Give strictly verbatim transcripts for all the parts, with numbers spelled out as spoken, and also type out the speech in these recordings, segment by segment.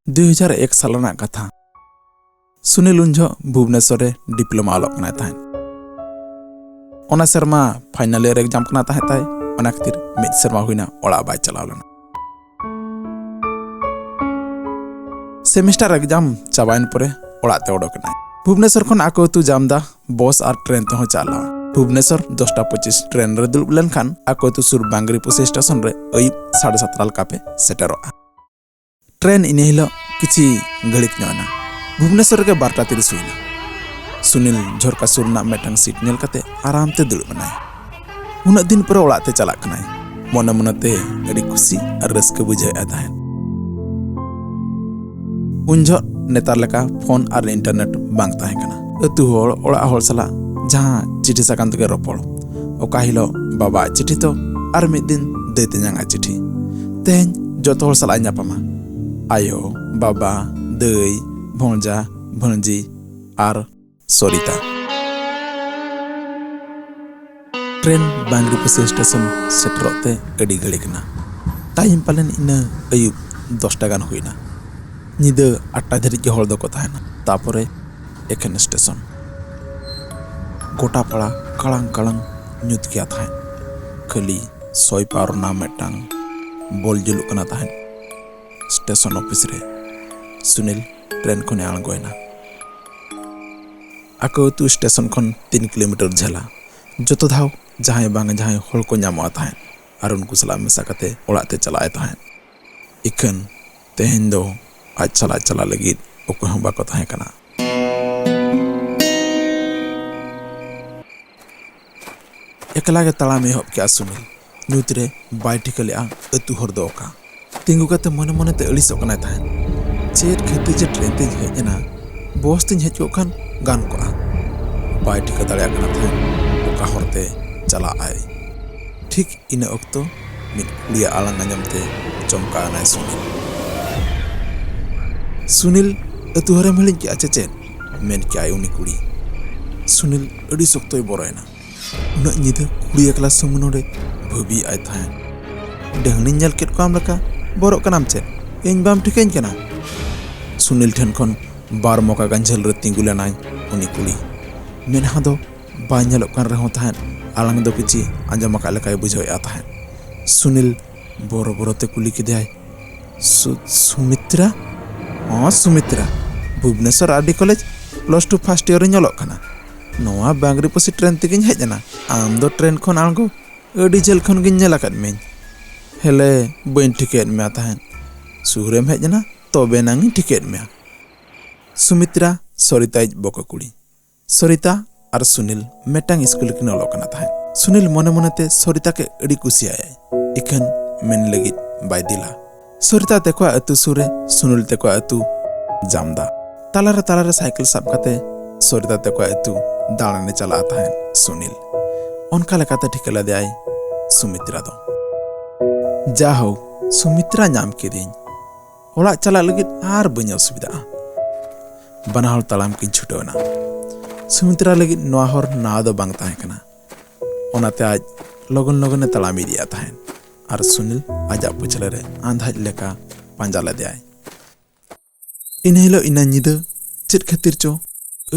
ᱫᱩ ᱦᱟᱡᱟᱨ ᱮᱠ ᱥᱟᱞ ᱨᱮᱱᱟᱜ ᱠᱟᱛᱷᱟ᱾ ᱥᱩᱱᱤᱞ ᱩᱱ ᱡᱚᱦᱚᱜ ᱵᱷᱩᱵᱽᱱᱮᱥᱚᱨ ᱨᱮ ᱰᱤᱯᱞᱳᱢᱟ ᱚᱞᱚᱜ ᱠᱟᱱᱟᱭ ᱛᱟᱦᱮᱸᱫ᱾ ᱚᱱᱟ ᱥᱮᱨᱢᱟ ᱯᱷᱟᱭᱱᱟᱞ ᱤᱭᱟᱨ ᱮᱠᱡᱟᱢ ᱠᱟᱱᱟ ᱛᱟᱦᱮᱸᱫ ᱛᱟᱭ, ᱚᱱᱟ ᱠᱷᱟᱹᱛᱤᱨ ᱢᱤᱫ ᱥᱮᱨᱢᱟ ᱦᱩᱭᱱᱟ ᱚᱲᱟᱜ ᱵᱟᱭ ᱪᱟᱞᱟᱣ ᱞᱮᱱᱟ᱾ ᱥᱮᱢᱮᱥᱴᱟᱨ ᱮᱠᱡᱟᱢ ᱪᱟᱵᱟᱭᱮᱱ ᱯᱚᱨᱮ ᱚᱲᱟᱜ ᱛᱮ ᱚᱰᱚᱠ ᱮᱱᱟᱭ᱾ ᱵᱷᱩᱵᱽᱱᱮᱥᱚᱨ ᱠᱷᱚᱱ ᱟᱠᱚ ᱟᱹᱛᱩ ᱡᱟᱢᱫᱟ ᱵᱚᱥ ᱟᱨ ᱴᱨᱮᱱ ᱛᱮᱦᱚᱸ ᱪᱟᱞᱟᱣᱟ᱾ ᱵᱷᱩᱵᱽᱱᱮᱥᱚᱨ ᱫᱚᱥᱴᱟ ᱯᱚᱸᱪᱤᱥ ᱴᱨᱮᱱ ᱨᱮ ᱫᱩᱲᱩᱵ ᱞᱮᱱᱠᱷᱟᱱ ᱟᱠᱚ ᱟᱹᱛᱩ ᱥᱩᱨ ᱵᱟᱝᱨᱤᱯᱳᱥᱤ ᱥᱴᱮᱥᱚᱱ ᱨᱮ ᱟᱹᱭᱩᱵ ᱥᱟᱲᱮ ᱥᱟᱛᱴᱟ ᱞᱮᱠᱟ ᱯᱮ ᱥᱮᱴᱮᱨᱚᱜᱼᱟ᱾ ᱴᱨᱮᱱ ᱤᱱᱟᱹ ᱦᱤᱞᱳᱜ ᱠᱤᱪᱷᱤ ᱜᱷᱟᱹᱲᱤᱠ ᱧᱚᱜ ᱮᱱᱟ᱾ ᱵᱷᱩᱵᱽᱱᱮᱥᱚᱨ ᱨᱮᱜᱮ ᱵᱟᱨᱴᱟ ᱛᱤᱨᱤᱥ ᱦᱩᱭᱱᱟ᱾ ᱥᱩᱱᱤᱞ ᱡᱷᱚᱨᱠᱟ ᱥᱩᱨ ᱨᱮᱱᱟᱜ ᱢᱤᱫᱴᱟᱝ ᱥᱤᱴ ᱧᱮᱞ ᱠᱟᱛᱮ ᱟᱨᱟᱢ ᱛᱮ ᱫᱩᱲᱩᱵ ᱮᱱᱟᱭ᱾ ᱩᱱᱟᱹᱜ ᱫᱤᱱ ᱯᱚᱨᱮ ᱚᱲᱟᱜ ᱛᱮ ᱪᱟᱞᱟᱜ ᱠᱟᱱᱟᱭ᱾ ᱢᱚᱱᱮ ᱢᱚᱱᱮᱛᱮ ᱟᱹᱰᱤ ᱠᱩᱥᱤ ᱟᱨ ᱨᱟᱹᱥᱠᱟᱹ ᱵᱩᱡᱷᱟᱹᱣᱮᱫ ᱛᱟᱦᱮᱸᱫ᱾ ᱩᱱ ᱡᱚᱦᱚᱜ ᱱᱮᱛᱟᱨ ᱞᱮᱠᱟ ᱯᱷᱳᱱ ᱟᱨ ᱤᱱᱴᱟᱨᱱᱮᱴ ᱵᱟᱝ ᱛᱟᱦᱮᱸ ᱠᱟᱱᱟ᱾ ᱟᱹᱛᱩ ᱦᱚᱲ, ᱚᱲᱟᱜ ᱦᱚᱲ ᱥᱟᱞᱟᱜ ᱡᱟᱦᱟᱸ ᱪᱤᱴᱷᱤ ᱥᱟᱠᱟᱢ ᱛᱮᱜᱮ ᱨᱚᱯᱚᱲ᱾ ᱚᱠᱟ ᱦᱤᱞᱳᱜ ᱵᱟᱵᱟᱣᱟᱜ ᱪᱤᱴᱷᱤ ᱛᱚ, ᱟᱨ ᱢᱤᱫ ᱫᱤᱱ ᱫᱟᱹᱭ ᱛᱮᱧᱟᱝᱟᱜ ᱪᱤᱴᱷᱤ᱾ ᱛᱮᱦᱮᱧ ᱡᱚᱛᱚ ᱦᱚᱲ ᱥᱟᱞᱟᱜ ᱮ ᱧᱟᱯᱟᱢᱟ᱾ ᱟᱭᱳ, ᱵᱟᱵᱟ, ᱫᱟᱹᱭ, ᱵᱷᱚᱸᱡᱟ, ᱵᱷᱟᱹᱱᱡᱤ ᱟᱨ ᱥᱚᱨᱤᱛᱟ᱾ ᱴᱨᱮᱱ ᱵᱟᱝᱨᱤᱯᱳᱥᱤ ᱥᱴᱮᱥᱚᱱ ᱥᱮᱴᱮᱨᱚᱜ ᱛᱮ ᱟᱹᱰᱤ ᱜᱷᱟᱹᱲᱤᱠ ᱮᱱᱟ᱾ ᱴᱟᱭᱤᱢ ᱯᱟᱞᱮᱱ ᱤᱱᱟᱹ ᱟᱹᱭᱩᱵ ᱫᱚᱥᱴᱟ ᱜᱟᱱ ᱦᱩᱭᱱᱟ᱾ ᱧᱤᱫᱟᱹ ᱟᱴᱴᱟ ᱫᱷᱟᱹᱨᱤᱡ ᱜᱮ ᱦᱚᱲ ᱫᱚᱠᱚ ᱛᱟᱦᱮᱱᱟ᱾ ᱛᱟᱯᱚᱨᱮ ᱮᱠᱷᱮᱱ ᱥᱴᱮᱥᱚᱱ᱾ ᱜᱚᱴᱟ ᱯᱟᱲᱟ ᱠᱟᱲᱟᱝ ᱠᱟᱲᱟᱝ ᱧᱩᱛ ᱜᱮᱭᱟ ᱛᱟᱦᱮᱸᱫ᱾ ᱠᱷᱟᱹᱞᱤ ᱥᱚᱭ ᱯᱟᱣᱟᱨ ᱨᱮᱱᱟᱜ ᱢᱤᱫᱴᱟᱝ ᱵᱚᱞ ᱡᱩᱞᱩᱜ ᱠᱟᱱᱟ ᱛᱟᱦᱮᱸᱫ ᱥᱴᱮᱥᱚᱱ ᱚᱯᱷᱤᱥ ᱨᱮ᱾ ᱥᱩᱱᱤᱞ ᱴᱨᱮᱱ ᱠᱷᱚᱱᱮ ᱟᱬᱜᱚᱭᱮᱱᱟ᱾ ᱟᱠᱚ ᱟᱹᱛᱩ ᱥᱴᱮᱥᱚᱱ ᱠᱷᱚᱱ ᱛᱤᱱ ᱠᱤᱞᱳᱢᱤᱴᱟᱨ ᱡᱷᱟᱹᱞᱟ᱾ ᱡᱚᱛᱚ ᱫᱷᱟᱣ ᱡᱟᱦᱟᱸᱭ ᱵᱟᱝ ᱡᱟᱦᱟᱸᱭ ᱦᱚᱲ ᱠᱚ ᱧᱟᱢᱚᱜᱼᱟ ᱛᱟᱦᱮᱸᱫ ᱟᱨ ᱩᱱᱠᱩ ᱥᱟᱞᱟᱜ ᱢᱮᱥᱟ ᱠᱟᱛᱮ ᱚᱲᱟᱜ ᱛᱮ ᱪᱟᱞᱟᱜ ᱟᱭ ᱛᱟᱦᱮᱸᱫ᱾ ᱤᱠᱷᱟᱹᱱ ᱛᱮᱦᱮᱧ ᱫᱚ ᱟᱡ ᱥᱟᱞᱟᱜ ᱪᱟᱞᱟᱜ ᱞᱟᱹᱜᱤᱫ ᱚᱠᱚᱭ ᱦᱚᱸ ᱵᱟᱠᱚ ᱛᱟᱦᱮᱸ ᱠᱟᱱᱟ᱾ ᱮᱠᱞᱟ ᱜᱮ ᱛᱟᱲᱟᱢ ᱮᱦᱚᱵ ᱠᱮᱜᱼᱟ ᱥᱩᱱᱤᱞ᱾ ᱧᱩᱛ ᱨᱮ ᱵᱟᱭ ᱴᱷᱤᱠᱟᱹ ᱞᱮᱜᱼᱟ ᱟᱹᱛᱩ ᱦᱚᱨ ᱫᱚ ᱚᱠᱟ᱾ ᱛᱤᱸᱜᱩ ᱠᱟᱛᱮ ᱢᱚᱱᱮ ᱢᱚᱱᱮᱛᱮ ᱟᱹᱲᱤᱥᱚᱜ ᱠᱟᱱᱟᱭ ᱛᱟᱦᱮᱸᱫ᱾ ᱪᱮᱫ ᱠᱷᱟᱹᱛᱤᱨ ᱡᱮ ᱴᱨᱮᱱ ᱛᱤᱧ ᱦᱮᱡ ᱮᱱᱟ, ᱵᱚᱥ ᱛᱤᱧ ᱦᱮᱡ ᱠᱚᱜ ᱠᱷᱟᱱ ᱜᱟᱱ ᱠᱚᱜᱼᱟ᱾ ᱵᱟᱭ ᱴᱷᱤᱠᱟᱹ ᱫᱟᱲᱮᱭᱟᱜ ᱠᱟᱱᱟ ᱛᱟᱦᱮᱸᱫ ᱚᱠᱟ ᱦᱚᱨᱛᱮ ᱪᱟᱞᱟᱜ ᱟᱭ᱾ ᱴᱷᱤᱠ ᱤᱱᱟᱹ ᱚᱠᱛᱚ ᱢᱤᱫ ᱠᱩᱲᱤᱭᱟᱜ ᱟᱲᱟᱝ ᱟᱸᱡᱚᱢ ᱛᱮ ᱪᱚᱢᱠᱟᱣ ᱮᱱᱟᱭ ᱥᱩᱱᱤᱞ᱾ "ᱥᱩᱱᱤᱞ, ᱟᱹᱛᱩ ᱦᱚᱨᱮᱢ ᱦᱤᱲᱤᱧ ᱠᱮᱜᱼᱟ ᱪᱮ ᱪᱮᱫ?" ᱢᱮᱱ ᱠᱮᱜᱼᱟᱭ ᱩᱱᱤ ᱠᱩᱲᱤ᱾ ᱥᱩᱱᱤᱞ ᱟᱹᱰᱤ ᱥᱚᱠᱛᱚᱭ ᱵᱚᱨᱚᱭᱮᱱᱟ᱾ ᱩᱱᱟᱹᱜ ᱧᱤᱫᱟᱹ ᱠᱩᱲᱤ ᱮᱠᱞᱟ ᱥᱩᱢᱩᱝ ᱱᱚᱰᱮ ᱵᱷᱟᱹᱵᱤᱭᱮᱫ ᱟᱭ ᱛᱟᱦᱮᱸᱫ᱾ "ᱰᱟᱹᱝᱱᱤᱧ ᱧᱮᱞ ᱠᱮᱫ ᱠᱚᱣᱟ ᱟᱢ ᱞᱮᱠᱟ, ᱵᱚᱨᱚᱜ ᱠᱟᱱᱟᱢ ᱪᱮᱫ? ᱤᱧ ᱵᱟᱢ ᱴᱷᱤᱠᱟᱹᱧ ᱠᱟᱱᱟ?" ᱥᱩᱱᱤᱞ ᱴᱷᱮᱱ ᱠᱷᱚᱱ ᱵᱟᱨ ᱢᱚᱠᱟ ᱜᱟᱱ ᱡᱷᱟᱹᱞ ᱨᱮ ᱛᱤᱸᱜᱩ ᱞᱮᱱᱟᱭ ᱩᱱᱤ ᱠᱩᱲᱤ᱾ ᱢᱮᱫᱦᱟ ᱫᱚ ᱵᱟᱭ ᱧᱮᱞᱚᱜ ᱠᱟᱱ ᱨᱮᱦᱚᱸ ᱛᱟᱦᱮᱸᱫ, ᱟᱲᱟᱝ ᱫᱚ ᱠᱤᱪᱷᱤ ᱟᱸᱡᱚᱢ ᱟᱠᱟᱫ ᱞᱮᱠᱟᱭ ᱵᱩᱡᱷᱟᱹᱣᱮᱫᱼᱟ ᱛᱟᱦᱮᱸᱫ᱾ ᱥᱩᱱᱤᱞ ᱵᱚᱨᱚ ᱵᱚᱨᱚ ᱛᱮ ᱠᱩᱞᱤ ᱠᱮᱫᱮᱭᱟᱭ, "ᱥᱩ-, ᱥᱩᱢᱤᱛᱨᱟ?" "ᱦᱚᱸ, Sumitra. Bhubaneswar R D college plus two first year ᱨᱮᱧ ᱚᱞᱚᱜ ᱠᱟᱱᱟ᱾ ᱱᱚᱣᱟ ᱵᱟᱝᱨᱤᱯᱚᱥᱤ ᱴᱨᱮᱱ ᱛᱮᱜᱮᱧ ᱦᱮᱡ ᱮᱱᱟ᱾ ᱟᱢ ᱫᱚ ᱴᱨᱮᱱ ᱠᱷᱚᱱ ᱟᱬᱜᱚ ᱟᱹᱰᱤ ᱡᱷᱟᱹᱞ ᱠᱷᱚᱱ ᱜᱤᱧ ᱧᱮᱞ ᱟᱠᱟᱫ ᱢᱮᱭᱟᱧ᱾ ᱦᱮᱞᱮ, ᱵᱟᱹᱧ ᱴᱷᱤᱠᱟᱹᱭᱮᱫ ᱢᱮᱭᱟ ᱛᱟᱦᱮᱸᱫ᱾ ᱥᱩᱨᱮᱢ ᱦᱮᱡ ᱮᱱᱟ, ᱛᱚᱵᱮ ᱮᱱᱟᱝ ᱤᱧ ᱴᱷᱤᱠᱟᱹᱭᱮᱫ ᱢᱮᱭᱟ᱾" ᱥᱩᱢᱤᱛᱨᱟ, ᱥᱚᱨᱤᱛᱟᱭᱤᱡ ᱵᱚᱠᱚ ᱠᱩᱲᱤ᱾ ᱥᱚᱨᱤᱛᱟ ᱟᱨ ᱥᱩᱱᱤᱞ ᱢᱤᱫᱴᱟᱝ ᱥᱠᱩᱞ ᱨᱮᱠᱤᱱ ᱚᱞᱚᱜ ᱠᱟᱱᱟ ᱛᱟᱦᱮᱸᱫ᱾ ᱥᱩᱱᱤᱞ ᱢᱚᱱᱮ ᱢᱚᱱᱮᱛᱮ ᱥᱚᱨᱤᱛᱟ ᱠᱮ ᱟᱹᱰᱤ ᱠᱩᱥᱤᱭᱟᱭᱟᱭ, ᱤᱠᱷᱟᱹᱱ ᱢᱮᱱ ᱞᱟᱹᱜᱤᱫ ᱵᱟᱭ ᱫᱤᱞᱟ᱾ ᱥᱚᱨᱤᱛᱟ ᱛᱮᱠᱚᱣᱟᱜ ᱟᱹᱛᱩ ᱥᱩᱨ ᱨᱮ ᱥᱩᱱᱤᱞ ᱛᱮᱠᱚᱣᱟᱜ ᱟᱹᱛᱩ ᱡᱟᱢᱫᱟ᱾ ᱛᱟᱞᱟᱨᱮ ᱛᱟᱞᱟᱨᱮ ᱥᱟᱭᱠᱮᱞ ᱥᱟᱵ ᱠᱟᱛᱮ ᱥᱚᱨᱤᱛᱟ ᱛᱮᱠᱚᱣᱟᱜ ᱟᱹᱛᱩ ᱫᱟᱬᱟᱱᱮ ᱪᱟᱞᱟᱜᱼᱟ ᱛᱟᱦᱮᱸᱫ ᱥᱩᱱᱤᱞ᱾ ᱚᱱᱠᱟ ᱞᱮᱠᱟᱛᱮ ᱴᱷᱤᱠᱟᱹ ᱞᱮᱫᱮᱭᱟᱭ ᱥᱩᱢᱤᱛᱨᱟ ᱫᱚ᱾ ᱡᱟᱦᱳᱠ, ᱥᱩᱢᱤᱛᱨᱟ ᱧᱟᱢ ᱠᱤᱫᱤᱧ᱾ ᱚᱲᱟᱜ ᱪᱟᱞᱟᱜ ᱞᱟᱹᱜᱤᱫ ᱟᱨ ᱵᱟᱹᱧ ᱚᱥᱩᱵᱤᱫᱷᱟᱜᱼᱟ᱾ ᱵᱟᱱᱟ ᱦᱚᱲ ᱛᱟᱲᱟᱢ ᱠᱤᱱ ᱪᱷᱩᱴᱟᱹᱣ ᱮᱱᱟ᱾ ᱥᱩᱢᱤᱛᱨᱟ ᱞᱟᱹᱜᱤᱫ ᱱᱚᱣᱟ ᱦᱚᱨ ᱱᱟᱣᱟ ᱫᱚ ᱵᱟᱝ ᱛᱟᱦᱮᱸ ᱠᱟᱱᱟ, ᱚᱱᱟᱛᱮ ᱟᱡ ᱞᱚᱜᱚᱱ ᱞᱚᱜᱚᱱᱮ ᱛᱟᱲᱟᱢ ᱤᱫᱤᱭᱮᱫ ᱛᱟᱦᱮᱸᱫ ᱟᱨ ᱥᱩᱱᱤᱞ ᱟᱡᱟᱜ ᱯᱟᱹᱪᱷᱞᱟᱹ ᱨᱮ ᱟᱸᱫᱷᱟᱡ ᱞᱮᱠᱟ ᱯᱟᱸᱡᱟ ᱞᱮᱫᱮᱭᱟᱭ᱾ ᱤᱱᱟᱹ ᱦᱤᱞᱳᱜ ᱤᱱᱟᱹ ᱧᱤᱫᱟᱹ ᱪᱮᱫ ᱠᱷᱟᱹᱛᱤᱨ ᱪᱚ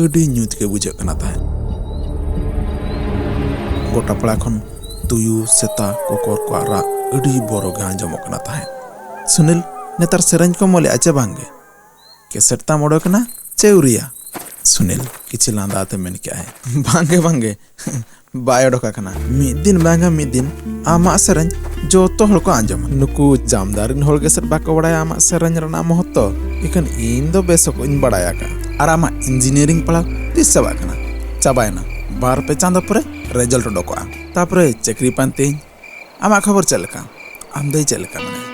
ᱟᱹᱰᱤ ᱧᱩᱛ ᱜᱮ ᱵᱩᱡᱷᱟᱹᱜ ᱠᱟᱱᱟ ᱛᱟᱦᱮᱸᱫ᱾ ᱜᱚᱴᱟ ᱯᱟᱲᱟ ᱠᱷᱚᱱ ᱛᱩᱭᱩ, ᱥᱮᱛᱟ, ᱠᱚᱠᱚᱨ ᱠᱚᱣᱟᱜ ᱨᱟᱜ ᱟᱹᱰᱤ ᱵᱚᱨᱚ ᱜᱮ ᱟᱸᱡᱚᱢᱚᱜ ᱠᱟᱱᱟ ᱛᱟᱦᱮᱸᱫ᱾ ᱥᱩᱱᱤᱞ, ᱱᱮᱛᱟᱨ ᱥᱮᱨᱮᱧ ᱠᱚᱢ ᱚᱞᱮᱜᱼᱟ ᱪᱮ ᱵᱟᱝ ᱜᱮ? ᱠᱮᱥᱮᱴ ᱛᱟᱢ ᱚᱰᱚᱠ ᱮᱱᱟ ᱪᱮ ᱟᱹᱣᱨᱤᱭᱟ? ᱥᱩᱱᱤᱞ ᱠᱤᱪᱷᱤ ᱞᱟᱸᱫᱟ ᱟᱛᱮ ᱢᱮᱱ ᱠᱮᱜᱼᱟᱭ, ᱵᱟᱝ ᱜᱮ, ᱵᱟᱝ ᱜᱮ, ᱵᱟᱭ ᱚᱰᱚᱠ ᱟᱠᱟᱱᱟ᱾ ᱢᱤᱫ ᱫᱤᱱ ᱵᱟᱝᱟ ᱢᱤᱫ ᱫᱤᱱ ᱟᱢᱟᱜ ᱥᱮᱨᱮᱧ ᱡᱚᱛᱚ ᱦᱚᱲ ᱠᱚ ᱟᱸᱡᱚᱢᱟ᱾ ᱱᱩᱠᱩ ᱡᱟᱢᱫᱟ ᱨᱤᱱ ᱦᱚᱲ ᱜᱮ ᱥᱮ ᱵᱟᱠᱚ ᱵᱟᱲᱟᱭᱟ ᱟᱢᱟᱜ ᱥᱮᱨᱮᱧ ᱨᱮᱱᱟᱜ ᱢᱚᱦᱚᱛᱛᱚ᱾ ᱤᱠᱷᱟᱹᱱ ᱤᱧ ᱫᱚ ᱵᱮᱥ ᱚᱠᱚᱡ ᱤᱧ ᱵᱟᱲᱟᱭ ᱟᱠᱟᱫᱼᱟ᱾ ᱟᱨ ᱟᱢᱟᱜ ᱤᱧᱡᱤᱱᱤᱭᱟᱨᱤᱝ ᱯᱟᱲᱦᱟᱣ ᱛᱤᱥ ᱪᱟᱵᱟᱜ ᱠᱟᱱᱟ? ᱪᱟᱵᱟᱭᱮᱱᱟ᱾ ᱵᱟᱨ ᱯᱮ ᱪᱟᱸᱫᱚ ᱯᱚᱨᱮ ᱨᱮᱡᱟᱞᱴ ᱚᱰᱚᱠᱚᱜᱼᱟ᱾ ᱛᱟᱯᱚᱨᱮ ᱪᱟᱹᱠᱨᱤ ᱯᱟᱱᱛᱮᱧ᱾ ᱟᱢᱟᱜ ᱠᱷᱚᱵᱚᱨ ᱪᱮᱫ ᱞᱮᱠᱟ? ᱟᱢ ᱫᱚᱭ ᱪᱮᱫ ᱞᱮᱠᱟ ᱢᱮᱱᱟᱭᱟ?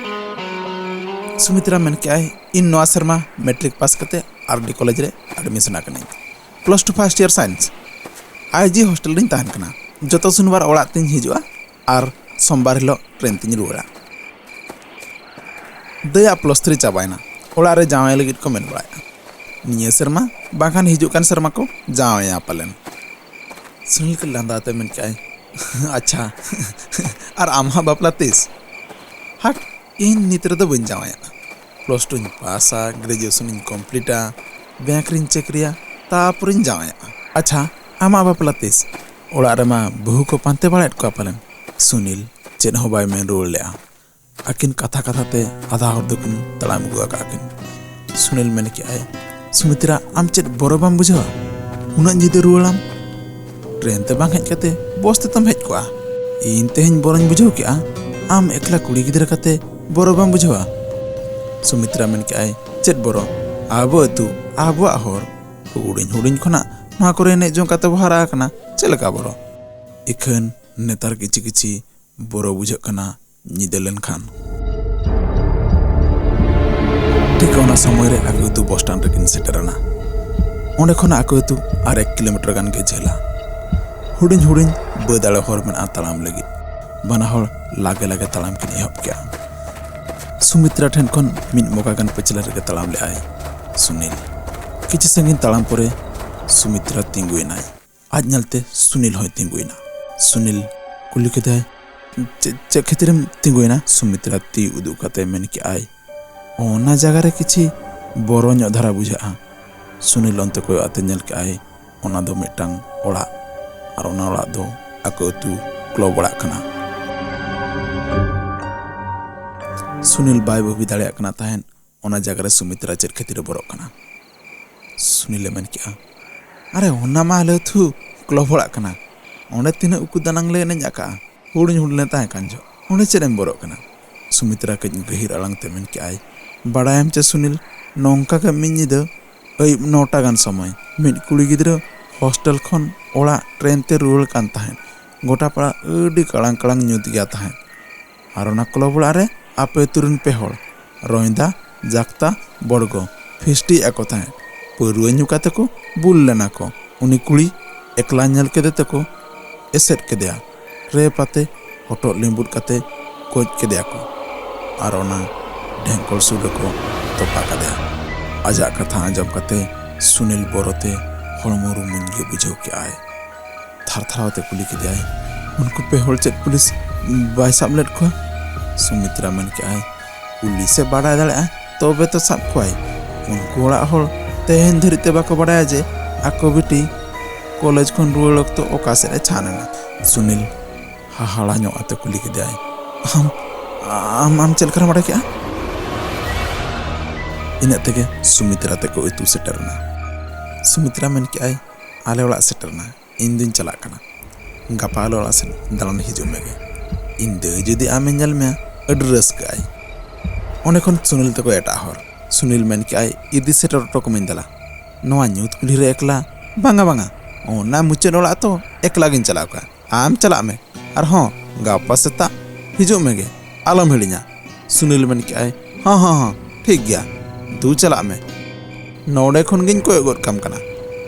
ᱥᱩᱢᱤᱛᱨᱟ ᱢᱮᱱ ᱠᱮᱜᱼᱟᱭ, ᱤᱧ ᱱᱚᱣᱟ ᱥᱮᱨᱢᱟ ᱢᱮᱴᱨᱤᱠ ᱯᱟᱥ ᱠᱟᱛᱮ ᱟᱨ ᱰᱤ ᱠᱚᱞᱮᱡᱽ ᱨᱮ ᱟᱰᱢᱤᱥᱚᱱ ᱟᱠᱟᱱᱟᱹᱧ᱾ Plus two first year science. I G hostel ᱨᱤᱧ ᱛᱟᱦᱮᱱ ᱠᱟᱱᱟ᱾ ᱡᱚᱛᱚ ᱥᱚᱱᱤᱵᱟᱨ ᱚᱲᱟᱜ ᱛᱤᱧ ᱦᱤᱡᱩᱜᱼᱟ ᱟᱨ ᱥᱳᱢᱵᱟᱨ ᱦᱤᱞᱳᱜ ᱴᱨᱮᱱ ᱛᱤᱧ ᱨᱩᱣᱟᱹᱲᱟ᱾ ᱫᱟᱹᱭᱟᱜ ᱯᱞᱟᱥ ᱛᱷᱨᱤ ᱪᱟᱵᱟᱭᱮᱱᱟ᱾ ᱚᱲᱟᱜ ᱨᱮ ᱡᱟᱶᱟᱭ ᱞᱟᱹᱜᱤᱫ ᱠᱚ ᱢᱮᱱ ᱵᱟᱲᱟᱭᱮᱫᱼᱟ᱾ ᱱᱤᱭᱟᱹ ᱥᱮᱨᱢᱟ ᱵᱟᱝᱠᱷᱟᱱ ᱦᱤᱡᱩᱜ ᱠᱟᱱ ᱥᱮᱨᱢᱟ ᱠᱚ ᱡᱟᱶᱟᱭᱟ ᱯᱟᱞᱮᱱ᱾ ᱥᱩᱱᱤᱞ ᱠᱟᱹᱡ ᱞᱟᱸᱫᱟ ᱟᱛᱮ ᱢᱮᱱ ᱠᱮᱜᱼᱟᱭ, ᱟᱪᱪᱷᱟ, ᱟᱨ ᱟᱢᱟᱜ ᱵᱟᱯᱞᱟ ᱛᱤᱥ? ᱦᱟᱴ, ᱤᱧ ᱱᱤᱛ ᱨᱮᱫᱚ ᱵᱟᱹᱧ ᱡᱟᱶᱟᱭᱚᱜᱼᱟ᱾ ᱯᱞᱟᱥ ᱴᱩᱧ ᱯᱟᱥᱟ, ᱜᱨᱮᱡᱩᱭᱮᱥᱚᱱᱤᱧ ᱠᱚᱢᱯᱞᱤᱴᱟ, ᱵᱮᱝᱠ ᱨᱤᱧ ᱪᱟᱹᱠᱨᱤᱭᱟ, ᱛᱟᱨᱯᱚᱨᱮᱧ ᱡᱟᱶᱟᱭᱚᱜᱼᱟ᱾ ᱟᱪᱪᱷᱟ, ᱟᱢᱟᱜ ᱵᱟᱯᱞᱟ ᱛᱤᱥ? ᱚᱲᱟᱜ ᱨᱮᱢᱟ ᱵᱟᱹᱦᱩ ᱠᱚ ᱯᱟᱱᱛᱮ ᱵᱟᱲᱟᱭᱮᱫ ᱠᱚᱣᱟ ᱯᱟᱞᱮᱱ᱾ ᱥᱩᱱᱤᱞ ᱪᱮᱫ ᱦᱚᱸ ᱵᱟᱭ ᱢᱮᱱ ᱨᱩᱣᱟᱹᱲ ᱞᱮᱫᱼᱟ᱾ ᱟᱹᱠᱤᱱ ᱠᱟᱛᱷᱟ ᱠᱟᱛᱷᱟ ᱛᱮ ᱟᱫᱷᱟ ᱦᱚᱨ ᱫᱚᱠᱤᱱ ᱛᱟᱲᱟᱢ ᱟᱹᱜᱩ ᱟᱠᱟᱫ ᱠᱤᱱ᱾ ᱥᱩᱱᱤᱞ ᱢᱮᱱ ᱠᱮᱫᱼᱟᱭ, "ᱥᱩᱢᱤᱛᱨᱟ, ᱟᱢ ᱪᱮᱫ ᱵᱚᱨᱚ ᱵᱟᱢ ᱵᱩᱡᱷᱟᱹᱣᱟ? ᱩᱱᱟᱹᱜ ᱧᱤᱫᱟᱹ ᱨᱩᱣᱟᱹᱲᱟᱢ? ᱴᱨᱮᱱ ᱛᱮ ᱵᱟᱝ ᱦᱮᱡ ᱠᱟᱛᱮ ᱵᱚᱥ ᱛᱮᱛᱚᱢ ᱦᱮᱡ ᱠᱚᱜᱼᱟ᱾ ᱤᱧ ᱛᱮᱦᱮᱧ ᱵᱚᱨᱚᱧ ᱵᱩᱡᱷᱟᱹᱣ ᱠᱮᱫᱼᱟ, ᱟᱢ ᱮᱠᱞᱟ ᱠᱩᱲᱤ ᱜᱤᱫᱽᱨᱟᱹ ᱠᱟᱛᱮ ᱵᱚᱨᱚ ᱵᱟᱢ ᱵᱩᱡᱷᱟᱹᱣᱟ?" ᱥᱩᱢᱤᱛᱨᱟ ᱢᱮᱱ ᱠᱮᱫᱼᱟᱭ, "ᱪᱮᱫ ᱵᱚᱨᱚ? ᱟᱵᱚ ᱟᱹᱛᱩ, ᱟᱵᱚᱣᱟᱜ ᱦᱚᱨ᱾ ᱦᱩᱰᱤᱧ ᱦᱩᱰᱤᱧ ᱠᱷᱚᱱᱟᱜ ᱱᱚᱣᱟ ᱠᱚᱨᱮ ᱮᱱᱮᱡ ᱡᱚᱝ ᱠᱟᱛᱮ ᱵᱚ ᱦᱟᱨᱟ ᱟᱠᱟᱱᱟ, ᱪᱮᱫ ᱞᱮᱠᱟ ᱵᱚᱨᱚ? ᱤᱠᱷᱟᱹᱱ ᱱᱮᱛᱟᱨ ᱠᱤᱪᱷᱤ ᱠᱤᱪᱷᱤ ᱵᱚᱨᱚ ᱵᱩᱡᱷᱟᱹᱜ ᱠᱟᱱᱟ ᱧᱤᱫᱟᱹ ᱞᱮᱱᱠᱷᱟᱱ᱾" ᱴᱷᱤᱠ ᱚᱱᱟ ᱥᱚᱢᱚᱭ ᱨᱮ ᱟᱠᱚ ᱟᱹᱛᱩ ᱵᱚᱥ ᱥᱴᱮᱱᱰ ᱨᱮᱠᱤᱱ ᱥᱮᱴᱮᱨᱮᱱᱟ᱾ ᱚᱸᱰᱮ ᱠᱷᱚᱱᱟᱜ ᱟᱠᱚ ᱟᱹᱛᱩ ᱟᱨ ᱮᱠ ᱠᱤᱞᱳᱢᱤᱴᱟᱨ ᱜᱟᱱ ᱜᱮ ᱡᱷᱟᱹᱞᱟ᱾ ᱦᱩᱰᱤᱧ ᱦᱩᱰᱤᱧ ᱵᱟᱹᱫᱽ ᱟᱲᱮ ᱦᱚᱨ ᱢᱮᱱᱟᱜᱼᱟ ᱛᱟᱲᱟᱢ ᱞᱟᱹᱜᱤᱫ᱾ ᱵᱟᱱᱟ ᱦᱚᱲ ᱞᱟᱜᱮ ᱞᱟᱜᱮ ᱛᱟᱲᱟᱢ ᱠᱤᱱ ᱮᱦᱚᱵ ᱠᱮᱜᱼᱟ᱾ ᱥᱩᱢᱤᱛᱨᱟ ᱴᱷᱮᱱ ᱠᱷᱚᱱ ᱢᱤᱫ ᱢᱚᱠᱟ ᱜᱟᱱ ᱯᱟᱹᱪᱷᱞᱟᱹ ᱨᱮᱜᱮ ᱛᱟᱲᱟᱢ ᱞᱮᱜᱼᱟᱭ ᱥᱩᱱᱤᱞ᱾ ᱠᱤᱪᱷᱩ ᱥᱟᱺᱜᱤᱧ ᱛᱟᱲᱟᱢ ᱯᱚᱨᱮ ᱥᱩᱢᱤᱛᱨᱟ ᱛᱤᱸᱜᱩᱭᱮᱱᱟᱭ᱾ ᱟᱡ ᱧᱮᱞᱛᱮ ᱥᱩᱱᱤᱞ ᱦᱚᱸᱭ ᱛᱤᱸᱜᱩᱭᱮᱱᱟ᱾ ᱥᱩᱱᱤᱞ ᱠᱩᱞᱤ ᱠᱮᱫᱟᱭ, "ᱪᱮᱫ, ᱪᱮᱫ ᱠᱷᱟᱹᱛᱤᱨᱮᱢ ᱛᱤᱸᱜᱩᱭᱮᱱᱟ?" ᱥᱩᱢᱤᱛᱨᱟ ᱛᱤ ᱩᱫᱩᱜ ᱠᱟᱛᱮ ᱢᱮᱱ ᱠᱮᱜᱼᱟᱭ, "ᱚᱱᱟ ᱡᱟᱭᱜᱟ ᱨᱮ ᱠᱤᱪᱷᱤ ᱵᱚᱨᱚ ᱧᱚᱜ ᱫᱷᱟᱨᱟ ᱵᱩᱡᱷᱟᱹᱜᱼᱟ᱾" ᱥᱩᱱᱤᱞ ᱚᱱᱛᱮ ᱠᱚᱭᱚᱜ ᱟᱛᱮ ᱧᱮᱞ ᱠᱮᱜᱼᱟᱭ, ᱚᱱᱟ ᱫᱚ ᱢᱤᱫᱴᱟᱝ ᱚᱲᱟᱜ, ᱟᱨ ᱚᱱᱟ ᱚᱲᱟᱜ ᱫᱚ ᱟᱠᱚ ᱟᱹᱛᱩ ᱠᱞᱚᱵᱽ ᱚᱲᱟᱜ ᱠᱟᱱᱟ᱾ ᱥᱩᱱᱤᱞ ᱵᱟᱭ ᱵᱷᱟᱹᱵᱤ ᱫᱟᱲᱮᱭᱟᱜ ᱠᱟᱱᱟ ᱛᱟᱦᱮᱸᱫ, ᱚᱱᱟ ᱡᱟᱭᱜᱟ ᱨᱮ ᱥᱩᱢᱤᱛᱨᱟ ᱪᱮᱫ ᱠᱷᱟᱹᱛᱤᱨᱮ ᱵᱚᱨᱚᱜ ᱠᱟᱱᱟ᱾ ᱥᱩᱱᱤᱞᱮ ᱢᱮᱱ ᱠᱮᱜᱼᱟ, "ᱟᱨᱮ, ᱚᱱᱟ ᱢᱟ ᱟᱞᱮ ᱟᱹᱛᱩ ᱠᱞᱚᱵᱽ ᱚᱲᱟᱜ ᱠᱟᱱᱟ, ᱚᱸᱰᱮ ᱛᱤᱱᱟᱹᱜ ᱩᱠᱩ ᱫᱟᱱᱟᱝ ᱞᱮ ᱮᱱᱮᱡ ᱟᱠᱟᱜᱼᱟ ᱦᱩᱰᱤᱧ ᱦᱩᱰᱤᱧ ᱞᱮ ᱛᱟᱦᱮᱸ ᱠᱟᱱ ᱡᱚᱦᱚᱜ, ᱚᱸᱰᱮ ᱪᱮᱫ ᱮᱢ ᱵᱚᱨᱚᱜ ᱠᱟᱱᱟ?" ᱥᱩᱢᱤᱛᱨᱟ ᱠᱟᱹᱡ ᱜᱟᱹᱦᱤᱨ ᱟᱲᱟᱝ ᱛᱮ ᱢᱮᱱ ᱠᱮᱜᱼᱟᱭ, "ᱵᱟᱲᱟᱭᱟᱢ ᱪᱮ ᱥᱩᱱᱤᱞ, ᱱᱚᱝᱠᱟ ᱜᱮ ᱢᱤᱫ ᱧᱤᱫᱟᱹ ᱟᱹᱭᱩᱵ ᱱᱚᱴᱟ ᱜᱟᱱ ᱥᱚᱢᱚᱭ ᱢᱤᱫ ᱠᱩᱲᱤ ᱜᱤᱫᱽᱨᱟᱹ ᱦᱳᱥᱴᱮᱞ ᱠᱷᱚᱱ ᱚᱲᱟᱜ ᱴᱨᱮᱱ ᱛᱮ ᱨᱩᱣᱟᱹᱲ ᱠᱟᱱ ᱛᱟᱦᱮᱸᱫ᱾ ᱜᱚᱴᱟ ᱯᱟᱲᱟ ᱟᱹᱰᱤ ᱠᱟᱲᱟᱝ ᱠᱟᱲᱟᱝ ᱧᱩᱛ ᱜᱮᱭᱟ ᱛᱟᱦᱮᱸᱫ᱾ ᱟᱨ ᱚᱱᱟ ᱠᱞᱚᱵᱽ ᱚᱲᱟᱜ ᱨᱮ ᱟᱯᱮ ᱟᱹᱛᱩ ᱨᱮᱱ ᱯᱮ ᱦᱚᱲ, ᱨᱚᱧᱫᱟ, ᱡᱟᱠᱛᱟ, ᱵᱚᱲᱜᱚ, ᱯᱷᱤᱥᱴᱤᱭᱮᱫ ᱟᱠᱚ ᱛᱟᱦᱮᱸᱫ᱾ ᱯᱟᱹᱨᱣᱟᱹ ᱧᱩ ᱠᱟᱛᱮ ᱠᱚ ᱵᱩᱞ ᱞᱮᱱᱟ ᱠᱚ᱾ ᱩᱱᱤ ᱠᱩᱲᱤ ᱮᱠᱞᱟ ᱧᱮᱞ ᱠᱮᱫᱮ ᱛᱮᱠᱚ ᱮᱥᱮᱫ ᱠᱮᱫᱮᱭᱟ᱾ ᱨᱮᱯ ᱟᱛᱮ ᱦᱚᱴᱚᱜ ᱞᱤᱸᱵᱩᱫ ᱠᱟᱛᱮ ᱜᱚᱡ ᱠᱮᱫᱮᱭᱟ ᱠᱚ᱾ ᱟᱨ ᱚᱱᱟ ᱰᱷᱮᱝᱠᱚᱞ ᱥᱩᱨ ᱨᱮᱠᱚ ᱛᱚᱯᱟ ᱠᱟᱫᱮᱭᱟ᱾" ᱟᱡᱟᱜ ᱠᱟᱛᱷᱟ ᱟᱸᱡᱚᱢ ᱠᱟᱛᱮ ᱥᱩᱱᱤᱞ ᱵᱚᱨᱚ ᱛᱮ ᱦᱚᱲᱢᱚ ᱨᱩᱢᱩᱧ ᱜᱮ ᱵᱩᱡᱷᱟᱹᱣ ᱠᱮᱜᱼᱟᱭ᱾ ᱛᱷᱟᱨ ᱛᱷᱟᱨᱟᱣ ᱛᱮ ᱠᱩᱞᱤ ᱠᱮᱫᱮᱭᱟᱭ, "ᱩᱱᱠᱩ ᱯᱮ ᱦᱚᱲ ᱪᱮᱫ ᱯᱩᱞᱤᱥ ᱵᱟᱭ ᱥᱟᱵ ᱞᱮᱫ ᱠᱚᱣᱟ?" ᱥᱩᱢᱤᱛᱨᱟ ᱢᱮᱱ ᱠᱮᱜᱼᱟᱭ, "ᱯᱩᱞᱤᱥᱮ ᱵᱟᱰᱟᱭ ᱫᱟᱲᱮᱭᱟᱜᱼᱟ ᱛᱚᱵᱮ ᱛᱚ ᱥᱟᱵ ᱠᱚᱣᱟᱭ᱾ ᱩᱱᱠᱩ ᱚᱲᱟᱜ ᱦᱚᱲ ᱛᱮᱦᱮᱧ ᱫᱷᱟᱹᱨᱤᱡ ᱛᱮ ᱵᱟᱠᱚ ᱵᱟᱲᱟᱭᱟ ᱡᱮ ᱟᱠᱚ ᱵᱤᱴᱤ ᱠᱚᱞᱮᱡᱽ ᱠᱷᱚᱱ ᱨᱩᱣᱟᱹᱲ ᱚᱠᱛᱚ ᱚᱠᱟ ᱥᱮᱫ ᱮ ᱪᱷᱟᱱ ᱮᱱᱟ᱾ ᱥᱩᱱᱤᱞ ᱦᱟᱦᱟᱲᱟ ᱧᱚᱜ ᱟᱛᱮ ᱠᱩᱞᱤ ᱠᱮᱫᱮᱭᱟᱭ, "ᱟᱢ, ᱟᱢ, ᱟᱢ ᱪᱮᱫ ᱞᱮᱠᱟᱨᱮᱢ ᱵᱟᱲᱟᱭ ᱠᱮᱜᱼᱟ?" ᱤᱱᱟᱹᱜ ᱛᱮᱜᱮ ᱥᱩᱢᱤᱛᱨᱟ ᱛᱮᱠᱚ ᱟᱹᱛᱩ ᱥᱮᱴᱮᱨ ᱮᱱᱟ᱾ ᱥᱩᱢᱤᱛᱨᱟ ᱢᱮᱱ ᱠᱮᱜᱼᱟᱭ, "ᱟᱞᱮ ᱚᱲᱟᱜ ᱥᱮᱴᱮᱨ ᱮᱱᱟ, ᱤᱧ ᱫᱩᱧ ᱪᱟᱞᱟᱜ ᱠᱟᱱᱟ᱾ ᱜᱟᱯᱟ ᱟᱞᱮ ᱚᱲᱟᱜ ᱥᱮᱫ ᱫᱟᱬᱟᱱ ᱦᱤᱡᱩᱜ ᱢᱮᱜᱮ᱾ ᱤᱧ ᱫᱟᱹᱭ ᱡᱩᱫᱤ ᱟᱢᱮ ᱧᱮᱞ ᱢᱮᱭᱟ, ᱟᱹᱰᱤ ᱨᱟᱹᱥᱠᱟᱹᱜ ᱟᱭ᱾" ᱚᱸᱰᱮ ᱠᱷᱚᱱ ᱥᱩᱱᱤᱞ ᱛᱮᱠᱚ ᱮᱴᱟᱜ ᱦᱚᱨ᱾ ᱥᱩᱱᱤᱞ ᱢᱮᱱ ᱠᱮᱜᱼᱟᱭ, "ᱤᱫᱤ ᱥᱮᱴᱮᱨ ᱦᱚᱴᱚ ᱠᱟᱹᱢᱟᱹᱧ ᱫᱮᱞᱟ᱾ ᱱᱚᱣᱟ ᱧᱩᱛ ᱠᱩᱞᱦᱤ ᱨᱮ ᱮᱠᱞᱟ?" "ᱵᱟᱝᱟ, ᱵᱟᱝᱟ, ᱚᱱᱟ ᱢᱩᱪᱟᱹᱫ ᱚᱲᱟᱜ ᱛᱚ, ᱮᱠᱞᱟ ᱜᱤᱧ ᱪᱟᱞᱟᱣ ᱠᱚᱜᱼᱟ᱾ ᱟᱢ ᱪᱟᱞᱟᱜ ᱢᱮ᱾ ᱟᱨ ᱦᱚᱸ, ᱜᱟᱯᱟ ᱥᱮᱛᱟᱜ ᱦᱤᱡᱩᱜ ᱢᱮᱜᱮ, ᱟᱞᱚᱢ ᱦᱤᱲᱤᱧᱟ᱾" ᱥᱩᱱᱤᱞ ᱢᱮᱱ ᱠᱮᱜᱼᱟᱭ, "ᱦᱚᱸ, ᱦᱚᱸ, ᱦᱚᱸ, ᱴᱷᱤᱠ ᱜᱮᱭᱟ, ᱫᱩ ᱪᱟᱞᱟᱜ ᱢᱮ᱾ ᱱᱚᱰᱮ ᱠᱷᱚᱱ ᱜᱤᱧ ᱠᱚᱭᱚᱜ ᱜᱚᱫ ᱠᱟᱢ ᱠᱟᱱᱟ᱾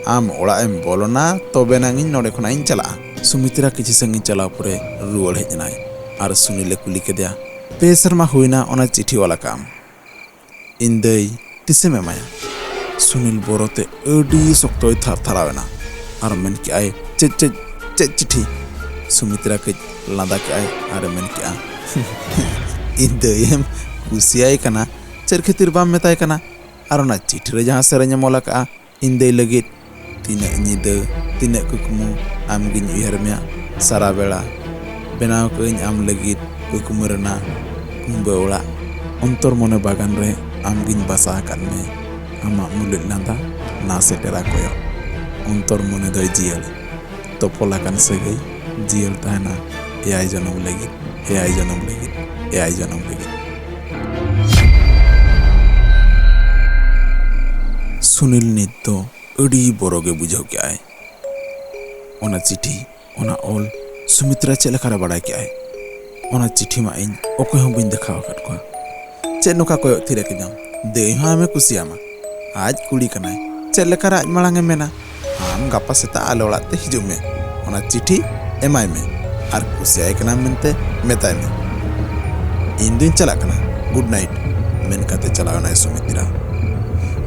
ᱟᱢ ᱚᱲᱟᱜ ᱮᱢ ᱵᱚᱞᱚᱱᱟ, ᱛᱚᱵᱮ ᱱᱟᱝ ᱤᱧ ᱱᱚᱰᱮ ᱠᱷᱚᱱᱟᱜ ᱤᱧ ᱪᱟᱞᱟᱜᱼᱟ᱾" ᱥᱩᱢᱤᱛᱨᱟ ᱠᱤᱪᱷᱩ ᱥᱟᱺᱜᱤᱧ ᱪᱟᱞᱟᱣ ᱯᱚᱨᱮ ᱨᱩᱣᱟᱹᱲ ᱦᱮᱡ ᱮᱱᱟᱭ ᱟᱨ ᱥᱩᱱᱤᱞ ᱮ ᱠᱩᱞᱤ ᱠᱮᱫᱮᱭᱟ, "ᱯᱮ ᱥᱮᱨᱢᱟ ᱦᱩᱭᱱᱟ ᱚᱱᱟ ᱪᱤᱴᱷᱤ ᱚᱞ ᱟᱠᱟᱫ ᱟᱢ?" "ᱤᱧ ᱫᱟᱹᱭ ᱛᱤᱥᱮᱢ ᱮᱢᱟᱭᱟ?" ᱥᱩᱱᱤᱞ ᱵᱚᱨᱚ ᱛᱮ ᱟᱹᱰᱤ ᱥᱚᱠᱛᱚᱭ ᱛᱷᱟᱨ ᱛᱷᱟᱨᱟᱣ ᱮᱱᱟ ᱟᱨ ᱢᱮᱱ ᱠᱮᱜᱼᱟᱭ, "ᱪᱮᱫ, ᱪᱮᱫ, ᱪᱮᱫ ᱪᱤᱴᱷᱤ?" ᱥᱩᱢᱤᱛᱨᱟ ᱠᱟᱹᱡ ᱞᱟᱸᱫᱟ ᱠᱮᱜᱼᱟᱭ ᱟᱨ ᱮ ᱢᱮᱱ ᱠᱮᱜᱼᱟ, "ᱤᱧ ᱫᱟᱹᱭᱮᱢ ᱠᱩᱥᱤᱭᱟᱭ ᱠᱟᱱᱟ, ᱪᱮᱫ ᱠᱷᱟᱹᱛᱤᱨ ᱵᱟᱢ ᱢᱮᱛᱟᱭ ᱠᱟᱱᱟ? ᱟᱨ ᱚᱱᱟ ᱪᱤᱴᱷᱤ ᱨᱮ ᱡᱟᱦᱟᱸ ᱥᱮᱨᱮᱧ ᱮᱢ ᱚᱞ ᱟᱠᱟᱜᱼᱟ, ᱤᱧ ᱫᱟᱹᱭ ᱞᱟᱹᱜᱤᱫ, ᱛᱤᱱᱟᱹᱜ ᱧᱤᱫᱟᱹ, ᱛᱤᱱᱟᱹᱜ ᱠᱩᱠᱢᱩ, ᱟᱢᱜᱤᱧ ᱩᱭᱦᱟᱹᱨ ᱢᱮᱭᱟ ᱥᱟᱨᱟ ᱵᱮᱲᱟ᱾ ᱵᱮᱱᱟᱣ ᱠᱟᱹᱜᱼᱟᱹᱧ ᱟᱢ ᱞᱟᱹᱜᱤᱫ ᱠᱩᱠᱢᱩ ᱨᱮᱱᱟᱜ ᱠᱩᱢᱵᱟᱹ ᱚᱲᱟᱜ᱾ ᱚᱱᱛᱚᱨ ᱢᱚᱱᱮ ᱵᱟᱜᱟᱱ ᱨᱮ ᱟᱢᱜᱤᱧ ᱵᱟᱥᱟ ᱟᱠᱟᱫ ᱢᱮ᱾ ᱟᱢᱟᱜ ᱢᱩᱞᱩᱡ ᱞᱟᱸᱫᱟ ᱱᱟ ᱥᱮᱴᱮᱨᱟ ᱠᱚᱭᱚᱜ᱾ ᱚᱱᱛᱚᱨ ᱢᱚᱱᱮ ᱫᱚᱭ ᱡᱤᱭᱟᱹᱲ᱾ ᱛᱚᱯᱚᱞ ᱟᱠᱟᱱ ᱥᱟᱹᱜᱟᱹᱭ ᱡᱤᱭᱟᱹᱲ ᱛᱟᱦᱮᱱᱟ ᱮᱭᱟᱭ ᱡᱚᱱᱚᱢ ᱞᱟᱹᱜᱤᱫ, ᱮᱭᱟᱭ ᱡᱚᱱᱚᱢ ᱞᱟᱹᱜᱤᱫ, ᱮᱭᱟᱭ ᱡᱚᱱᱚᱢ ᱞᱟᱹᱜᱤᱫ᱾" ᱥᱩᱱᱤᱞ ᱱᱤᱛ ᱫᱚ ᱟᱹᱰᱤ ᱵᱚᱨᱚ ᱜᱮ ᱵᱩᱡᱷᱟᱹᱣ ᱠᱮᱜᱼᱟᱭ᱾ ᱚᱱᱟ ᱪᱤᱴᱷᱤ, ᱚᱱᱟ ᱚᱞ, ᱥᱩᱢᱤᱛᱨᱟ ᱪᱮᱫ ᱞᱮᱠᱟᱨᱮ ᱵᱟᱲᱟᱭ ᱠᱮᱜᱼᱟᱭ? ᱚᱱᱟ ᱪᱤᱴᱷᱤ ᱢᱟ ᱤᱧ ᱚᱠᱚᱭ ᱦᱚᱸ ᱵᱟᱹᱧ ᱫᱮᱠᱷᱟᱣ ᱟᱠᱟᱫ ᱠᱚᱣᱟ᱾ ᱪᱮᱫ ᱱᱚᱝᱠᱟ ᱠᱚᱭᱚᱜ ᱛᱷᱤᱨ ᱟᱠᱟᱫᱟᱢ? ᱫᱟᱹᱭ ᱦᱚᱸ ᱟᱢᱮ ᱠᱩᱥᱤᱭᱟᱢᱟ᱾ ᱟᱡ ᱠᱩᱲᱤ ᱠᱟᱱᱟᱭ, ᱪᱮᱫ ᱞᱮᱠᱟᱨᱮ ᱟᱡ ᱢᱟᱲᱟᱝ ᱮ ᱢᱮᱱᱟ? ᱟᱢ ᱜᱟᱯᱟ ᱥᱮᱛᱟᱜ ᱟᱞᱮ ᱚᱲᱟᱜ ᱛᱮ ᱦᱤᱡᱩᱜ ᱢᱮ, ᱚᱱᱟ ᱪᱤᱴᱷᱤ ᱮᱢᱟᱭ ᱢᱮ, ᱟᱨ ᱠᱩᱥᱤᱭᱟᱭ ᱠᱟᱱᱟᱢ ᱢᱮᱱᱛᱮ ᱢᱮᱛᱟᱭ ᱢᱮ᱾ ᱤᱧ ᱫᱩᱧ ᱪᱟᱞᱟᱜ ᱠᱟᱱᱟ, good night, ᱢᱮᱱ ᱠᱟᱛᱮ ᱪᱟᱞᱟᱣ ᱮᱱᱟᱭ ᱥᱩᱢᱤᱛᱨᱟ᱾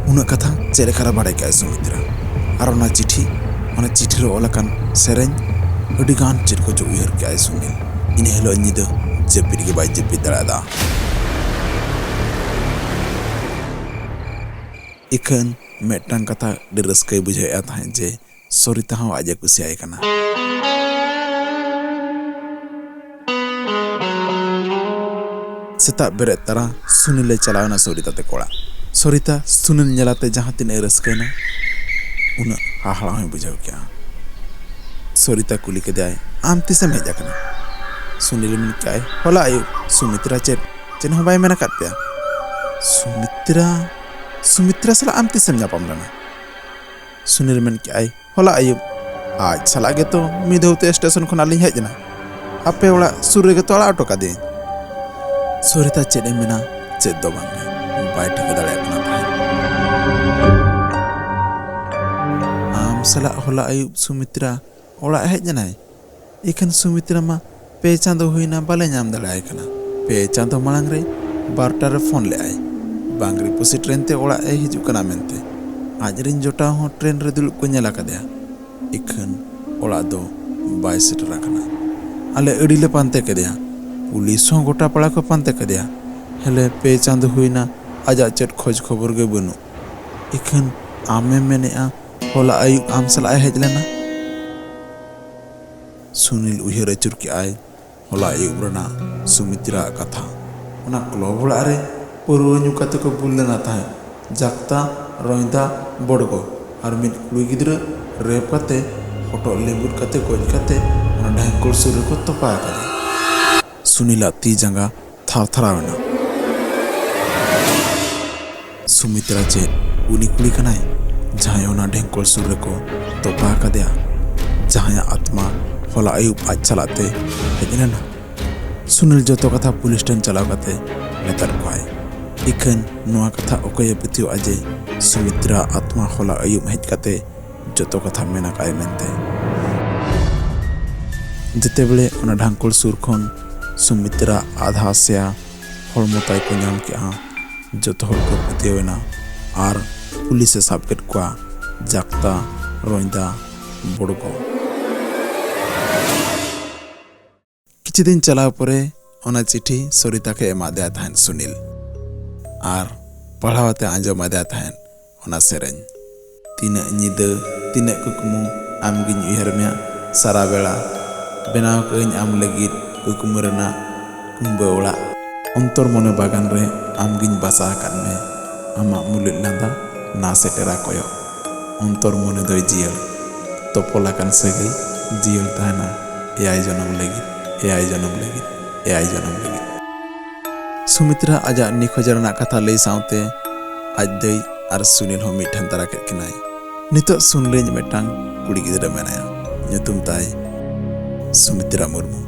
ᱩᱱᱟᱹᱜ ᱠᱟᱛᱷᱟ ᱪᱮᱫ ᱞᱮᱠᱟᱨᱮ ᱵᱟᱲᱟᱭ ᱠᱮᱜᱼᱟᱭ ᱥᱩᱢᱤᱛᱨᱟ? ᱟᱨ ᱚᱱᱟ ᱪᱤᱴᱷᱤ, ᱚᱱᱟ ᱪᱤᱴᱷᱤ ᱨᱮ ᱚᱞ ᱟᱠᱟᱱ ᱥᱮᱨᱮᱧ, ᱟᱹᱰᱤ ᱜᱟᱱ ᱪᱮᱫ ᱠᱚᱪᱚ ᱩᱭᱦᱟᱹᱨ ᱠᱮᱜᱼᱟᱭ ᱥᱩᱱᱤᱞ᱾ ᱤᱱᱟᱹ ᱦᱤᱞᱳᱜ ᱧᱤᱫᱟᱹ ᱡᱟᱹᱯᱤᱫ ᱜᱮ ᱵᱟᱭ ᱡᱟᱹᱯᱤᱫ ᱫᱟᱲᱮᱭᱟᱫᱟ᱾ ᱤᱠᱷᱟᱹᱱ ᱢᱤᱫᱴᱟᱝ ᱠᱟᱛᱷᱟ ᱟᱹᱰᱤ ᱨᱟᱹᱥᱠᱟᱹᱭ ᱵᱩᱡᱷᱟᱹᱣᱮᱫᱼᱟ ᱛᱟᱦᱮᱸᱫ ᱡᱮ ᱥᱚᱨᱤᱛᱟ ᱦᱚᱸ ᱟᱡ ᱮ ᱠᱩᱥᱤᱭᱟᱭ ᱠᱟᱱᱟ᱾ ᱥᱮᱛᱟᱜ ᱵᱮᱨᱮᱫ ᱛᱟᱨᱟ ᱥᱩᱱᱤᱞ ᱮ ᱪᱟᱞᱟᱣ ᱮᱱᱟ ᱥᱚᱨᱤᱛᱟ ᱛᱮᱠᱚ ᱚᱲᱟᱜ᱾ ᱥᱚᱨᱤᱛᱟ ᱥᱩᱱᱤᱞ ᱧᱮᱞᱟᱛᱮ ᱡᱟᱦᱟᱸ ᱛᱤᱱᱟᱹᱜ ᱮ ᱨᱟᱹᱥᱠᱟᱹᱭᱮᱱᱟ, ᱩᱱᱟᱹᱜ ᱦᱟᱦᱟᱲᱟ ᱦᱚᱸᱭ ᱵᱩᱡᱷᱟᱹᱣ ᱠᱮᱜᱼᱟ᱾ ᱥᱚᱨᱤᱛᱟ ᱠᱩᱞᱤ ᱠᱮᱫᱮᱭᱟᱭ, "ᱟᱢ ᱛᱤᱥᱮᱢ ᱦᱮᱡ ᱟᱠᱟᱱᱟ?" ᱥᱩᱱᱤᱞ ᱢᱮᱱ ᱠᱮᱜᱼᱟᱭ, "ᱦᱚᱞᱟ ᱟᱹᱭᱩᱵ ᱥᱩᱢᱤᱛᱨᱟ ᱪᱮᱫ, ᱪᱮᱫ ᱦᱚᱸ ᱵᱟᱭ ᱢᱮᱱ ᱟᱠᱟᱫ ᱯᱮᱭᱟ?" ᱥᱩᱢᱤᱛᱨᱟ? ᱥᱩᱢᱤᱛᱨᱟ ᱥᱟᱞᱟᱜ ᱟᱢ ᱛᱤᱥᱮᱢ ᱧᱟᱯᱟᱢ ᱞᱮᱱᱟ? ᱥᱩᱱᱤᱞ ᱢᱮᱱ ᱠᱮᱜᱼᱟᱭ, "ᱦᱚᱞᱟ ᱟᱹᱭᱩᱵ᱾ ᱟᱡ ᱥᱟᱞᱟᱜ ᱜᱮᱛᱚ ᱢᱤᱫ ᱫᱷᱟᱣ ᱛᱮ ᱥᱴᱮᱥᱚᱱ ᱠᱷᱚᱱᱟᱜ ᱞᱤᱧ ᱦᱮᱡ ᱮᱱᱟ᱾ ᱟᱯᱮ ᱚᱲᱟᱜ ᱥᱩᱨ ᱨᱮᱜᱮ ᱛᱚ ᱟᱲᱟᱜ ᱦᱚᱴᱚ ᱠᱟᱫᱮᱭᱟᱹᱧ᱾" ᱥᱚᱨᱤᱛᱟ ᱪᱮᱫ ᱮ ᱢᱮᱱᱟ, ᱪᱮᱫ ᱫᱚ ᱵᱟᱝ ᱜᱮ, ᱵᱟᱭ ᱴᱷᱤᱠᱟᱹ ᱫᱟᱲᱮᱭᱟᱜ ᱠᱟᱱᱟ ᱛᱟᱦᱮᱸᱫ᱾ ᱟᱢ ᱥᱟᱞᱟᱜ ᱦᱚᱞᱟ ᱟᱹᱭᱩᱵ ᱥᱩᱢᱤᱛᱨᱟ ᱚᱲᱟᱜ ᱦᱮᱡ ᱮᱱᱟᱭ? ᱤᱠᱷᱟᱹᱱ ᱥᱩᱢᱤᱛᱨᱟ ᱢᱟ ᱯᱮ ᱪᱟᱸᱫᱚ ᱦᱩᱭᱱᱟ, ᱵᱟᱞᱮ ᱧᱟᱢ ᱫᱟᱲᱮᱭᱟᱭ ᱠᱟᱱᱟ᱾ ᱯᱮ ᱪᱟᱸᱫᱚ ᱢᱟᱲᱟᱝ ᱨᱮ ᱵᱟᱨᱴᱟ ᱨᱮ ᱯᱷᱳᱱ ᱞᱮᱜᱼᱟᱭ, ᱵᱟᱝᱨᱤᱯᱳ ᱥᱮᱴᱮᱨᱮᱱ ᱛᱮ ᱚᱲᱟᱜ ᱮ ᱦᱤᱡᱩᱜ ᱠᱟᱱᱟ ᱢᱮᱱᱛᱮ᱾ ᱟᱡ ᱨᱮᱱ ᱡᱚᱴᱟᱣ ᱦᱚᱸ ᱴᱨᱮᱱ ᱨᱮ ᱫᱩᱲᱩᱵ ᱠᱚ ᱧᱮᱞ ᱟᱠᱟᱫᱮᱭᱟ, ᱤᱠᱷᱟᱹᱱ ᱚᱲᱟᱜ ᱫᱚ ᱵᱟᱭ ᱥᱮᱴᱮᱨ ᱟᱠᱟᱱᱟ᱾ ᱟᱞᱮ ᱟᱹᱰᱤ ᱞᱮ ᱯᱟᱱᱛᱮ ᱠᱮᱫᱮᱭᱟ, ᱯᱩᱞᱤᱥ ᱦᱚᱸ ᱜᱚᱴᱟ ᱯᱟᱲᱟ ᱠᱚ ᱯᱟᱱᱛᱮ ᱠᱮᱫᱮᱭᱟ᱾ ᱦᱮᱞᱮ, ᱯᱮ ᱪᱟᱸᱫᱚ ᱦᱩᱭᱱᱟ, ᱟᱡᱟᱜ ᱪᱮᱫ ᱠᱷᱚᱡᱽ ᱠᱷᱚᱵᱚᱨ ᱜᱮ ᱵᱟᱹᱱᱩᱜ᱾ ᱤᱠᱷᱟᱹᱱ ᱟᱢᱮᱢ ᱢᱮᱱᱮᱜᱼᱟ ᱦᱚᱞᱟ ᱟᱹᱭᱩᱵ ᱟᱢ ᱥᱟᱞᱟᱜ ᱮ ᱦᱮᱡ ᱞᱮᱱᱟ? ᱥᱩᱱᱤᱞ ᱩᱭᱦᱟᱹᱨ ᱟᱹᱪᱩᱨ ᱠᱮᱜᱼᱟᱭ ᱦᱚᱞᱟ ᱟᱹᱭᱩᱵ ᱨᱮᱱᱟᱜ ᱥᱩᱢᱤᱛᱨᱟᱣᱟᱜ ᱠᱟᱛᱷᱟ᱾ ᱚᱱᱟ ᱠᱞᱚᱵ ᱚᱲᱟᱜ ᱨᱮ ᱯᱟᱹᱨᱣᱟᱹ ᱧᱩ ᱠᱟᱛᱮ ᱠᱚ ᱵᱩᱞ ᱞᱮᱱᱟ ᱛᱟᱦᱮᱸᱫ᱾ ᱡᱟᱠᱛᱟ, ᱨᱚᱧᱫᱟ, ᱵᱚᱲᱜᱚ ᱟᱨ ᱢᱤᱫ ᱠᱩᱲᱤ ᱜᱤᱫᱽᱨᱟᱹ ᱨᱮᱯ ᱠᱟᱛᱮ, ᱦᱚᱴᱚᱜ ᱞᱤᱸᱵᱩᱫ ᱠᱟᱛᱮ ᱜᱚᱡ ᱠᱟᱛᱮ ᱚᱱᱟ ᱰᱷᱮᱝᱠᱚᱞ ᱥᱩᱨ ᱨᱮᱠᱚ ᱛᱚᱯᱟ ᱟᱠᱟᱫᱮᱭᱟ᱾ ᱥᱩᱱᱤᱞᱟᱜ ᱛᱤ ᱡᱟᱸᱜᱟ ᱛᱷᱟᱨ ᱛᱷᱟᱨᱟᱣ ᱮᱱᱟ᱾ ᱥᱩᱢᱤᱛᱨᱟ ᱪᱮᱫ ᱩᱱᱤ ᱠᱩᱲᱤ ᱠᱟᱱᱟᱭ, ᱡᱟᱦᱟᱸᱭ ᱚᱱᱟ ᱰᱷᱮᱝᱠᱚᱞ ᱥᱩᱨ ᱨᱮᱠᱚ ᱛᱚᱯᱟ ᱟᱠᱟᱫᱮᱭᱟ, ᱡᱟᱦᱟᱸᱭᱟᱜ ᱟᱛᱢᱟ ᱦᱚᱞᱟ ᱟᱹᱭᱩᱵ ᱟᱡ ᱥᱟᱞᱟᱜ ᱛᱮ ᱦᱮᱡ ᱞᱮᱱᱟ? ᱥᱩᱱᱤᱞ ᱡᱚᱛᱚ ᱠᱟᱛᱷᱟ ᱯᱩᱞᱤᱥ ᱴᱷᱮᱱ ᱪᱟᱞᱟᱣ ᱠᱟᱛᱮ ᱢᱮᱛᱟᱫ ᱠᱚᱣᱟᱭ᱾ ᱤᱠᱷᱟᱹᱱ ᱱᱚᱣᱟ ᱠᱟᱛᱷᱟ ᱚᱠᱚᱭᱮ ᱯᱟᱹᱛᱭᱟᱹᱣᱟᱜᱼᱟ ᱡᱮ ᱥᱩᱢᱤᱛᱨᱟ ᱟᱛᱢᱟ ᱦᱚᱞᱟ ᱟᱹᱭᱩᱵ ᱦᱮᱡ ᱠᱟᱛᱮ ᱡᱚᱛᱚ ᱠᱟᱛᱷᱟ ᱢᱮᱱ ᱟᱠᱟᱫᱼᱟᱭ ᱢᱮᱱᱛᱮ? ᱡᱮᱛᱮᱵᱮᱲᱮ ᱚᱱᱟ ᱰᱷᱟᱝᱠᱚᱲ ᱥᱩᱨ ᱠᱷᱚᱱ ᱥᱩᱢᱤᱛᱨᱟ ᱟᱫᱷᱟ ᱥᱮᱭᱟ ᱦᱚᱲᱢᱚ ᱛᱟᱭ ᱠᱚ ᱧᱟᱢ ᱠᱮᱜᱼᱟ, ᱡᱚᱛᱚ ᱦᱚᱲ ᱠᱚ ᱯᱟᱹᱛᱭᱟᱹᱣ ᱮᱱᱟ ᱟᱨ ᱯᱩᱞᱤᱥ ᱮ ᱥᱟᱵ ᱠᱮᱫ ᱠᱚᱣᱟ, ᱡᱟᱠᱛᱟ, ᱨᱚᱧᱫᱟ, ᱵᱚᱲᱜᱚ᱾ ᱠᱤᱪᱷᱩ ᱫᱤᱱ ᱪᱟᱞᱟᱣ ᱯᱚᱨᱮ ᱚᱱᱟ ᱪᱤᱴᱷᱤ ᱥᱚᱨᱤᱛᱟ ᱠᱚ ᱮᱢᱟᱫᱮᱭᱟ ᱛᱟᱦᱮᱸᱫ ᱥᱩᱱᱤᱞ, ᱟᱨ ᱯᱟᱲᱦᱟᱣ ᱟᱛᱮ ᱟᱸᱡᱚᱢ ᱟᱫᱮᱭᱟ ᱛᱟᱦᱮᱸᱫ᱾ ᱚᱱᱟ ᱥᱮᱨᱮᱧ᱾ ᱛᱤᱱᱟᱹᱜ ᱧᱤᱫᱟᱹ, ᱛᱤᱱᱟᱹᱜ ᱠᱩᱠᱢᱩ, ᱟᱢᱜᱤᱧ ᱩᱭᱦᱟᱹᱨ ᱢᱮᱭᱟ ᱥᱟᱨᱟ ᱵᱮᱲᱟ᱾ ᱵᱮᱱᱟᱣ ᱠᱟᱹᱜᱼᱟᱹᱧ ᱟᱢ ᱞᱟᱹᱜᱤᱫ ᱠᱩᱠᱢᱩ ᱨᱮᱱᱟᱜ ᱠᱩᱢᱵᱟᱹ ᱚᱲᱟᱜ᱾ ᱚᱱᱛᱚᱨ ᱢᱚᱱᱮ ᱵᱟᱜᱟᱱ ᱨᱮ ᱟᱢᱜᱤᱧ ᱵᱟᱥᱟ ᱟᱠᱟᱫ ᱢᱮ᱾ ᱟᱢᱟᱜ ᱢᱩᱞᱩᱡ ᱞᱟᱸᱫᱟ ᱱᱟ ᱥᱮᱴᱮᱨᱟ ᱠᱚᱭᱚᱜ᱾ ᱚᱱᱛᱚᱨ ᱢᱚᱱᱮ ᱫᱚᱭ ᱡᱤᱭᱟᱹᱲ᱾ ᱛᱚᱯᱚᱞ ᱟᱠᱟᱱ ᱥᱟᱹᱜᱟᱹᱭ ᱡᱤᱭᱟᱹᱲ ᱛᱟᱦᱮᱱᱟ ᱮᱭᱟᱭ ᱡᱚᱱᱚᱢ ᱞᱟᱹᱜᱤᱫ, ᱮᱭᱟᱭ ᱡᱚᱱᱚᱢ ᱞᱟᱹᱜᱤᱫ, ᱮᱭᱟᱭ ᱡᱚᱱᱚᱢ ᱞᱟᱹᱜᱤᱫ᱾ ᱥᱩᱢᱤᱛᱨᱟ ᱟᱡᱟᱜ ᱱᱤᱠᱷᱚᱡ ᱨᱮᱱᱟᱜ ᱠᱟᱛᱷᱟ ᱞᱟᱹᱭ ᱥᱟᱶᱛᱮ ᱟᱡ ᱫᱟᱹᱭ ᱟᱨ ᱥᱩᱱᱤᱞ ᱦᱚᱸ ᱢᱤᱫ ᱴᱷᱮᱱ ᱛᱟᱨᱟ ᱠᱮᱫ ᱠᱤᱱᱟᱭ᱾ ᱱᱤᱛᱚᱜ ᱥᱩᱱᱤᱞ ᱤᱡ ᱢᱤᱫᱴᱟᱝ ᱠᱩᱲᱤ ᱜᱤᱫᱽᱨᱟᱹ ᱢᱮᱱᱟᱭᱟ, ᱧᱩᱛᱩᱢ ᱛᱟᱭ ᱥᱩᱢᱤᱛᱨᱟ ᱢᱩᱨᱢᱩ᱾